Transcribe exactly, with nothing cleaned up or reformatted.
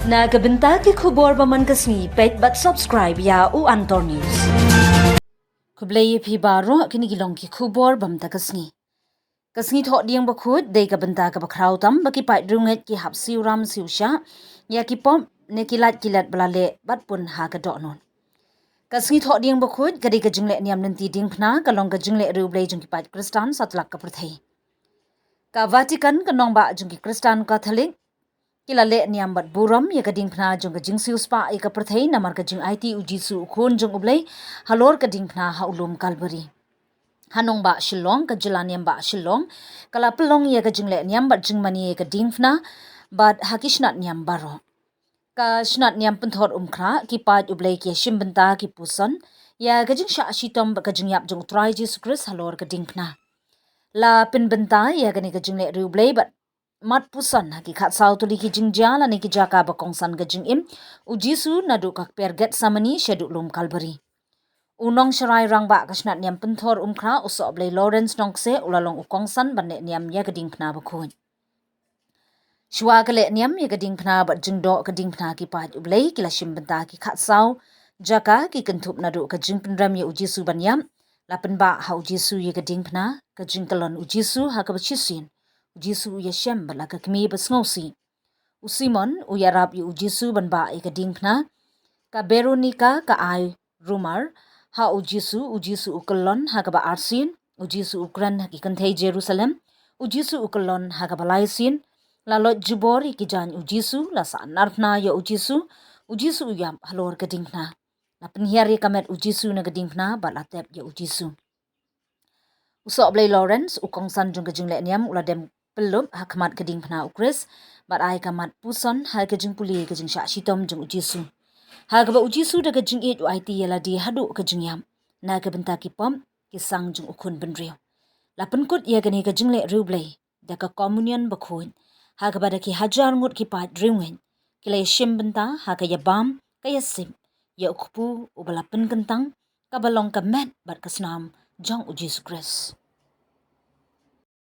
Na ka bynta ki khubor ba man ka sngi, peit bad subscribe ïa u Antor News. Khublei ïa phi baroh, kine ki long ki khubor ba mynta ka sngi. Ka sngi Thohdieng Bakhuid dei ka bynta kaba khraw tam ba ki paid riewngeit ki hap siew ram siew shah ïa ki pop ne ki lait ki let ba la leh bad pun ha ka dohnud. Ka sngi Thohdieng Bakhuid ka dei ka jingleh niam lynti diengphna, ka long ka jingleh riewblei jong ki paid Khristan satlak ka pyrthei. Ka Vatican, ka nongbah jong ki Khristan Katholik, ki la leh niam bad burom ïa ka diengphna jong ka jingsiewspah ïa ka pyrthei namar ka jingaiti U Jisu, U Khun jong U Blei, halor ka diengphna ha u lum Kalbari. Ha nongbah Shillong, ka jylla niam bah Shillong ka la pynlong ïa ka jingleh niam bad jingmane ïa ka diengphna bad ha ki shnat niam baroh. Ka shnat niam pynthor umkhrah, ki paid U Blei ki ïashim bynta, ki puson ïa ka jingshah shitom bad ka jingïap jong U Trai Jisu Khrist halor ka diengphna. La pynbynta ïa kane ka jingleh riewblei bad mat puson ha ki khatsaw tylli ki jingjia lane ki jaka ba kongsan ka jingim U Jisu, naduh ka kper Gethsemane shaduh lum Kalbari. U nongsharai rangbah ka shnat niam pynthor umkhrah, u Sohblei Lawrence Nongkseh, u la long u kongsan ban leh niam ïa ka diengphna bakhuid. Shuwa ka leh niam ïa ka diengphna bad jingdoh ka diengphna, ki paid U Blei ki la shim bynta ki khatsaw jaka, ki kynthup naduh ka jingpynrem ïa U Jisu ban ïap, la pynbah ha U Jisu ïa ka diengphna, ka jingkyllon U Jisu ha kaba shisien U Jisu u ïashem bad la ka kmie ba sngewsih. U Simon u ïarap ïa U Jisu ban bah ïa ka diengphna. Ka Veronica ka ai rumar ha U Jisu, U Jisu u kyllon ha kaba arsien, U Jisu u kren ha ki kynthei Jerusalem, U Jisu u kyllon ha kaba laisien. La loit jubor ïa ki jaiñ U Jisu, la sahnarphna ïa U Jisu, U Jisu u ïap halor ka diengphna. La pynhiar ïa ka met U Jisu na ka diengphna bad la tep ïa U Jisu. U Sohblei Lawrence, u kongsan jong ka jingleh niam, u la dem pyllup ha khmat ka diengphna U Khrist bad ai ka mat puson ha ka jingpule ka jingshah shitom jong U Jisu, ha kaba U Jisu da ka jingïeit u aiti ïa lade haduh ka jingïap na ka bynta ki pop ki sang jong U Khun Bynriew. La pynkut ïa kane ka jingleh riewblei da ka Communion bakhuid, ha kaba da ki hajar ngut ki paid riewngeit ki la ïashim bynta ha ka ïabam ka ïasip ïa U Kpu uba la pynkyntang, kaba long ka met bad ka snam jong U Jisu Khrist.